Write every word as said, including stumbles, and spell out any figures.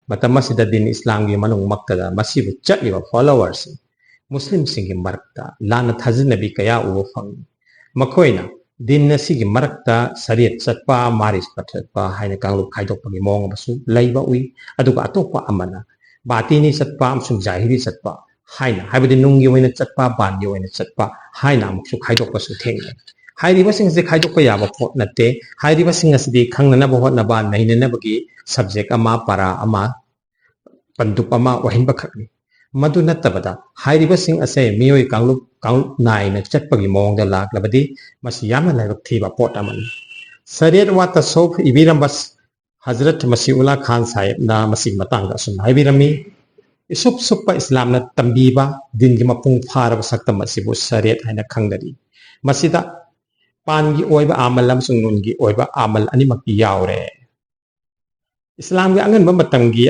ꯃꯇꯝ ꯑꯁꯤꯗ ꯗꯤꯟ ꯏꯁꯂꯥꯝꯒꯤ ꯃꯅꯨꯡꯃꯛꯇꯗ ꯃꯁꯤꯕꯨ ꯆꯠꯂꯤꯕ ꯐꯣꯂꯣꯋꯔꯁꯤꯡ, ꯃꯨꯁꯂꯤꯝꯁꯤꯡꯒꯤ ꯃꯔꯛꯇ ꯂꯥꯟꯅ ꯊꯥꯖꯅꯕꯤ ꯀꯌꯥ ꯎꯕ ꯐꯪꯏ꯫ ꯃꯈꯣꯏꯅ ꯗꯤꯟ ꯑꯁꯤꯒꯤ ꯃꯔꯛꯇ ꯁꯔꯤꯌꯠ ꯆꯠꯄ, ꯃꯥꯔꯤꯐ ꯆꯠꯄ ꯍꯥꯏꯅ ꯀꯥꯡꯂꯨꯞ ꯈꯥꯏꯗꯣꯛꯄꯒꯤ ꯃꯑꯣꯡ ꯑꯃꯁꯨ ꯂꯩꯕ ꯎꯏ꯫ ꯑꯗꯨꯒ ꯑꯇꯣꯞꯄ ꯑꯃꯅ ꯕꯥꯇꯤꯅꯤ ꯆꯠꯄ ꯑꯃꯁꯨꯡ ꯖꯥꯍꯤꯔꯤ ꯆꯠꯄ ꯍꯥꯏꯅ, ꯍꯥꯏꯕꯗꯤ ꯅꯨꯡꯒꯤ ꯑꯣꯏꯅ ꯆꯠꯄ, ꯕꯥꯟꯒꯤ ꯑꯣꯏꯅ ꯆꯠꯄ ꯍꯥꯏꯅ ꯑꯃꯨꯛꯁꯨ ꯈꯥꯏꯗꯣꯛꯄꯁꯨ ꯊꯦꯡꯅꯩ꯫ ꯍꯥꯏꯔꯤꯕꯁꯤꯡ ꯑꯁꯤ ꯈꯥꯏꯗꯣꯛꯄ ꯌꯥꯕ ꯄꯣꯠ ꯅꯠꯇꯦ꯫ ꯍꯥꯏꯔꯤꯕꯁꯤꯡ ꯑꯁꯤꯗꯤ ꯈꯪꯅꯅꯕ ꯍꯣꯠꯅꯕ, ꯅꯩꯅꯅꯕꯒꯤ ꯁꯕꯖꯦꯛ ꯑꯃ, ꯄꯔꯥ ꯑꯃ, ꯄꯟꯗꯨꯞ ꯑꯃ ꯑꯣꯏꯍꯟꯕꯈꯛꯅꯤ꯫ ꯃꯗꯨ ꯅꯠꯇꯕꯗ ꯍꯥꯏꯔꯤꯕꯁꯤꯡ ꯑꯁꯦ ꯃꯤꯑꯣꯏ ꯀꯥꯡꯂꯨꯞ, ꯀꯥꯡꯂꯨꯞ ꯅꯥꯏꯅ ꯆꯠꯄꯒꯤ ꯃꯑꯣꯡꯗ ꯂꯥꯛꯂꯕꯗꯤ ꯃꯁꯤ ꯌꯥꯝꯅ ꯂꯥꯏꯕꯛ ꯊꯤꯕ ꯄꯣꯠ ꯑꯃꯅꯤ꯫ ꯁꯔꯤꯌꯠ ꯋꯥ ꯇꯁꯧꯐ ꯏꯕꯤꯔꯝꯕ ꯍꯖꯔꯠ ꯃꯁꯤꯎꯜꯂꯥ ꯈꯥꯟ ꯁꯥꯍꯦꯕꯅ ꯃꯁꯤꯒꯤ ꯃꯇꯥꯡꯗ ꯑꯁꯨꯝꯅ ꯍꯥꯏꯕꯤꯔꯝꯃꯤ, "ꯏꯁꯨꯞ ꯁꯨꯞꯄ ꯏꯁꯂꯥꯝꯅ ꯇꯝꯕꯤꯕ ꯗꯤꯟꯒꯤ ꯃꯄꯨꯡ ꯐꯥꯔꯕ ꯁꯛꯇꯝ ꯑꯁꯤꯕꯨ ꯁꯔꯤꯌꯠ ꯍꯥꯏꯅ ꯈꯪꯅꯔꯤ꯫ ꯃꯁꯤꯗ ꯄꯥꯟꯒꯤ ꯑꯣꯏꯕ ꯑꯃꯜ ꯑꯃꯁꯨꯡ ꯅꯨꯟꯒꯤ ꯑꯣꯏꯕ ꯑꯃꯜ ꯑꯅꯤꯃꯛ ꯌꯥꯎꯔꯦ꯫ ꯏꯁꯂꯥꯝꯒꯤ ꯑꯉꯟꯕ ꯃꯇꯝꯒꯤ